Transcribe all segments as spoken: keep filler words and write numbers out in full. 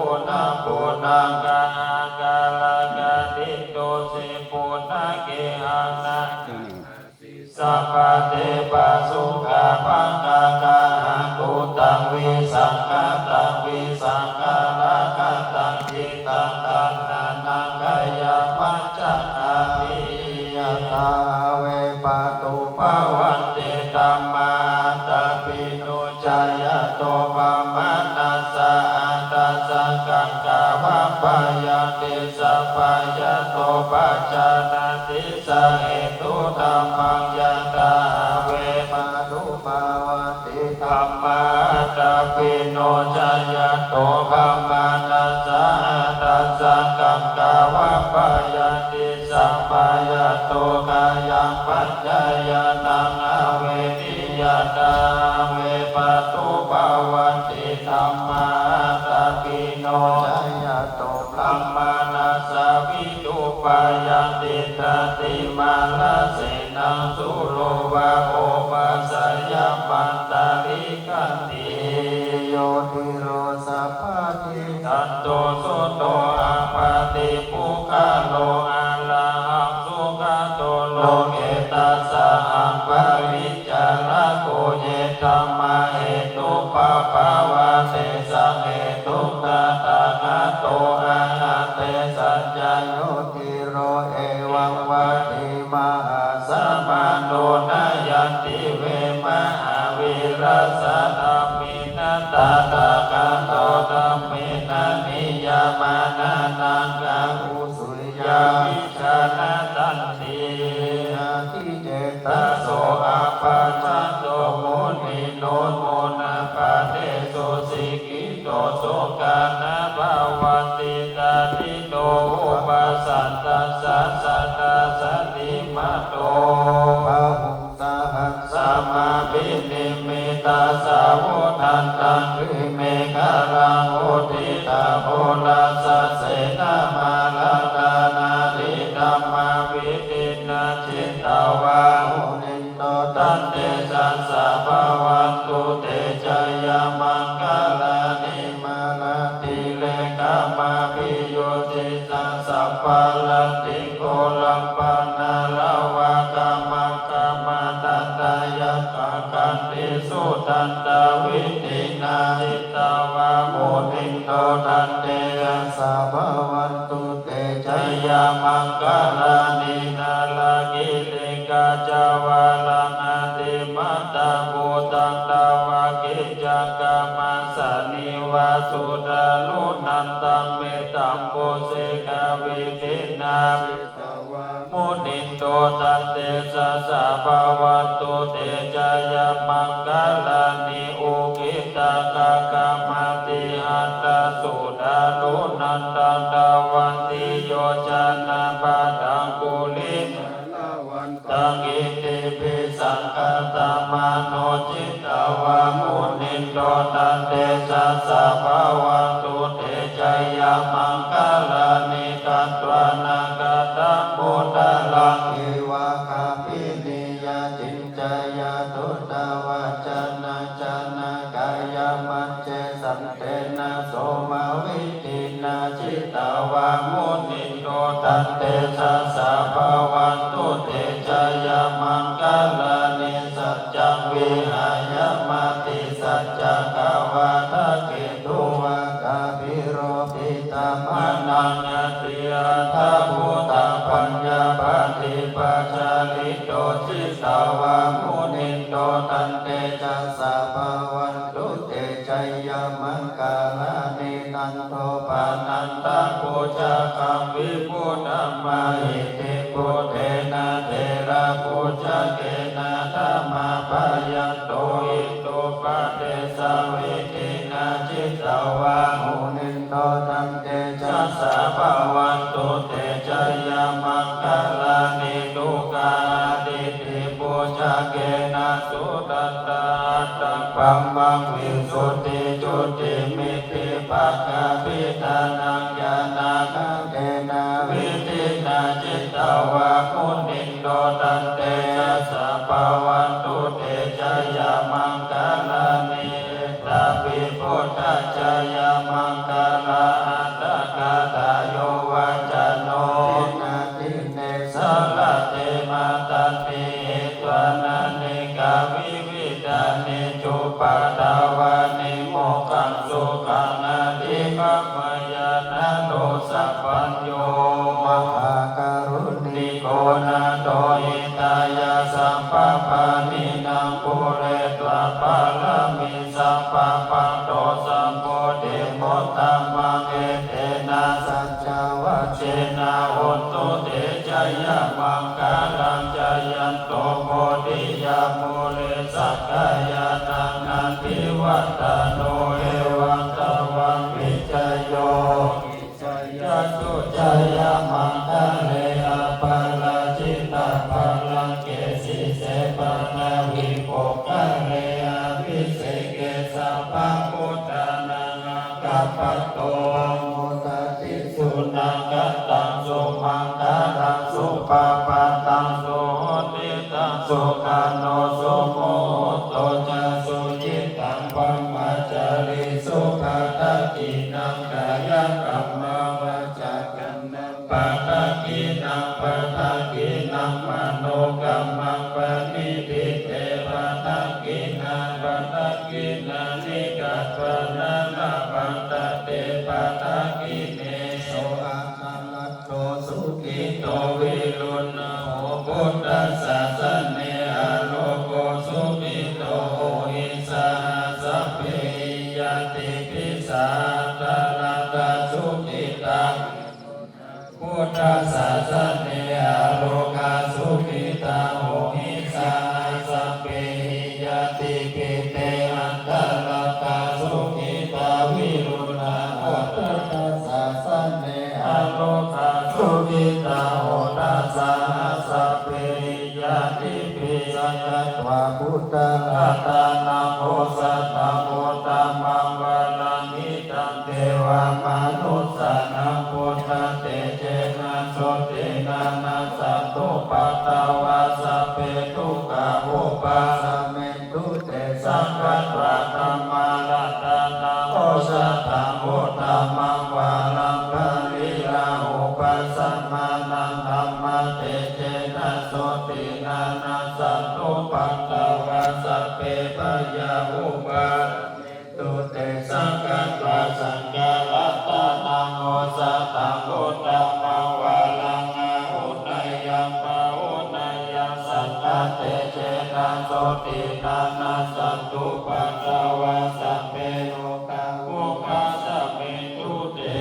Puna puna gaha kala kati tosi puna geha na. Sabbate pasukapangkakaha kutaṃ visaṅkhataṃ visaṅkharagataṃ cittaṃ taṇha naṅkhayaṃ majjhagāmihi. Yathā vā patu bhavanti dhammā ātāpino ca yato bhammānassa ādassakaṃ kāvappayanti sabbā yato pajānāti sahetu dhammaṃ. Yathā vā patu bhavanti dhammā ātāpino ca yato bhammānassa ādassakaṃ kāvappayanti sabbā yato kāyaṃ paññāya taṃ āveti. Yathā vā patu bhavanti dhammā ātāpino ca yato bhammānassa viṭūpayanti tatimārasenaṃ sūro vā oghasāya mantaligandhi. Yo dhīro sabbadhi santo suddho appaṭipuggalo arahaṃ sugato loke tassahaṃ paricarako. Ye dhammā hetuppabhāvā tesaṃ hetuṃ tathāgato āha. Tesañca yo dhīro evaṃ vadī mahāsamāno nayanti ve mahāvīrassa dhamme na tathāgato dhammena niyyāmanānaṃ anussūya vijānātanti. Atthi ceṭṭhaso appamāṇo munino muṇapādesu sikkhi to sukhaṇā bhavanti tadinno vūpasaddassa sadā satimatto. Bāhuṃ sahassamabhinimmitasāvudhantaṃ girimekhalaṃ uditaghorasasenamāraṃ dānādidhammavidhinā jitavā muni to taṃ tejasā bhavatu te jayamaṅgalāni. Mārātirekamabhiyujjhitasabbarattiṃ ghorampanāḷavakamakkhamathaddhayakkhaṃ khantīsudantavidhinā jitavā munindo taṃ tejasā bhavatu te jayamaṅgalāni. Nāḷāgiriṃ gajavaraṃ atimattabhūtaṃ dāvaggicakkamasanīva sudāruṇantaṃ mettambusekavidhinā jitavā munindo taṃ tejasā bhavatu te jayamaṅgalāni. Ukkhittakhaggamatihatthasudāruṇantaṃ dhāvantiyojanapathaṅgulimālavantaṃ iddhībhisaṅkhatamano jitavā munindo taṃ tejasā bhavatu te jayamaṅgalāni. Katvāna kaṭṭhamudaraṃ iva gabbhinīyā ciñcāya duṭṭhavacanaṃ janakāyamajjhe santena somavidhinā jitavā munindo taṃ tejasā bhavatu te jayamaṅgalāni. Saccaṃ vihāya matisaccakavādaketuṃ vādābhiropitamanaṃ atiandhabhūtaṃ paññāpadīpajalito jitavā munindo taṃ tejasā bhavatu te jayamaṅgalāni. Nandopanandabhujagaṃ vibudhaṃ mahiddhiṃ puttena therabhujagena damāpayanto iddhūpadesavidhinā jitavā munindo taṃ tejasā bhavatu te jayamaṅgalāni. Duggāhadiṭṭhibhujagena sudaṭṭhahatthaṃ brahmaṃ visuddhijutimiddhibakābhidhānaṃ ñāṇāgadena vidhinā jitavā munindo taṃ tejasā bhavatu te jayamaṅgalāni. Etāpi buddhajayamaṅgalaa Mahākāruṇiko nātho hitāya sabbapāṇinaṃ pūretvā pāramī sabbā patto sambodhimuttamaṃ etena saccavajjena hotu te jayamaṅgalaṃ. Jayanto bodhiyā mūle sakyānaṃ nandivaḍḍhano evaṃ tvaṃ vijayo jayassu jayamaṅgale aparājitapallaṅke sīse paṭhavipokkhare abhiseke sabbabuddhānaṃ aggappatto pamodati. Sunakkhattaṃ sumaṅgalaṃ supabhātaṃ suhuṭṭhitaṃ sukhaṇo sumuhutto ca suyiṭṭhaṃ brahmacārisu padakkhiṇaṃ kāyakammaṃ vācākammaṃ padakkhiṇaṃ padakkhiṇaṃ manokammaṃ paṇidhī te padakkhiṇā padakkhiṇāni katvāna labhantatthe padakkhiṇe. So atthaladdho sukhito viruḷhako buddhasāsane arogō sukhito hohi saha sabbehi ñātibhi. Sā atthaladdhā sukhitā buddhasāsane arogā sukhitā hohi saha sabbehi ñātibhi. Te atthaladdhā sukhitā viruḷhako buddhasāsane arogā sukhitā hotha saha sabbehi ñātibhi. Sakkatvā buddharatanaṃ osathaṃ uttamaṃ varaṃ hitaṃ devamanussānaṃ buddhatejena sotthinā nassantupaddavā sabbe dukkhā vūpasamentu te. Sakkatvā dhammaratanaṃ osathaṃ uttamaṃ varaṃ pariḷāhūpasamanaṃ dhammatejena sotthinā nassantupaddavā sabbe bhayā vūpasamentu te. Sakkatvā saṅgharatanaṃ osathaṃ uttamaṃ varaṃ āhuneyyaṃ pāhuneyyaṃ saṅghatejena sotthinā nassantupaddavā sabbe rogā vūpasamentu te.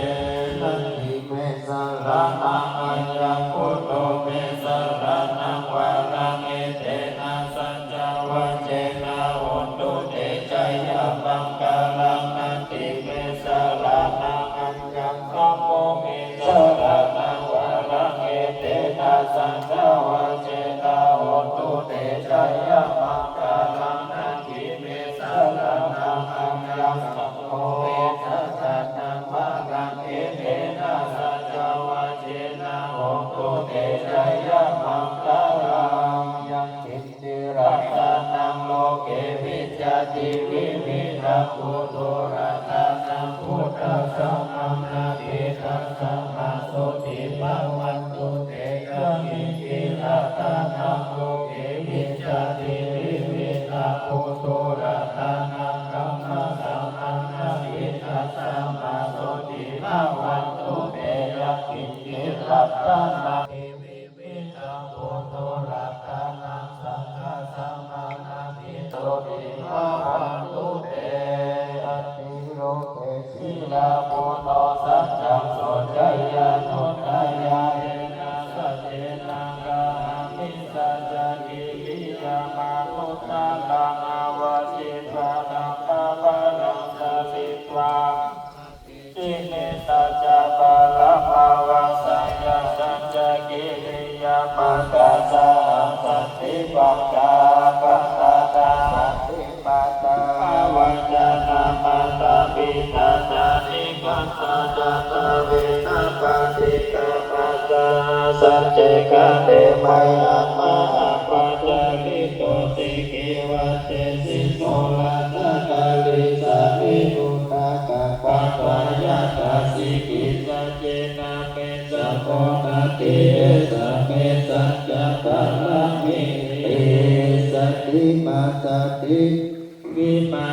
Natthi me saraṇaṃ aññaṃ buddho me saraṇaṃ varaṃ etena saccavajjena hotu te jayamaṅgalaṃ. Natthi me saraṇaṃ aññaṃ dhammo me saraṇaṃ varaṃ etena saccavajjena hotu te jayamaṅgalaṃ. Natthi me saraṇaṃ aññaṃ saṅgho me saraṇaṃ varaṃ etena saccavajjena hotu te jayamaṅgalaṃ. Yaṅkiñci ratanaṃ loke vijjati vividhaṃ puthu ratanaṃ buddhasamaṃ natthi tasmā sotthī bhavantu te. Yaṅkiñci ratanaṃ loke vijjati vividhaṃ puthu ratanaṃ dhammasamaṃ natthi tasmā sotthī bhavantu te. Yaṅkiñci ratanaṃ vividhaṃ puthu ratanaṃ saṅghasamaṃ natthi tasmā sotthī bhavantu te. Atthi loke sīlaguṇo saccaṃ soceyyanuddayā ena saccena kāhāmi saccakiriyamanuttaraṃ avajjitvā dhammabalaṃ saritvā ime saccabalamavassāya saccakiriyamaṅgalasahaṃ. Santi pakkhā apattanā santi pādā avañcanā mātā pitā ca nikkhantā jātaveda paṭikkama saha sacce kate mayhaṃ mahāpajjalito sikkhī vajjesi soḷasa karīsāni udakaṃ patvā yathā sikkhī. Saccena me sakko natthi esa me saccapāramīti. Sati mā sati vimā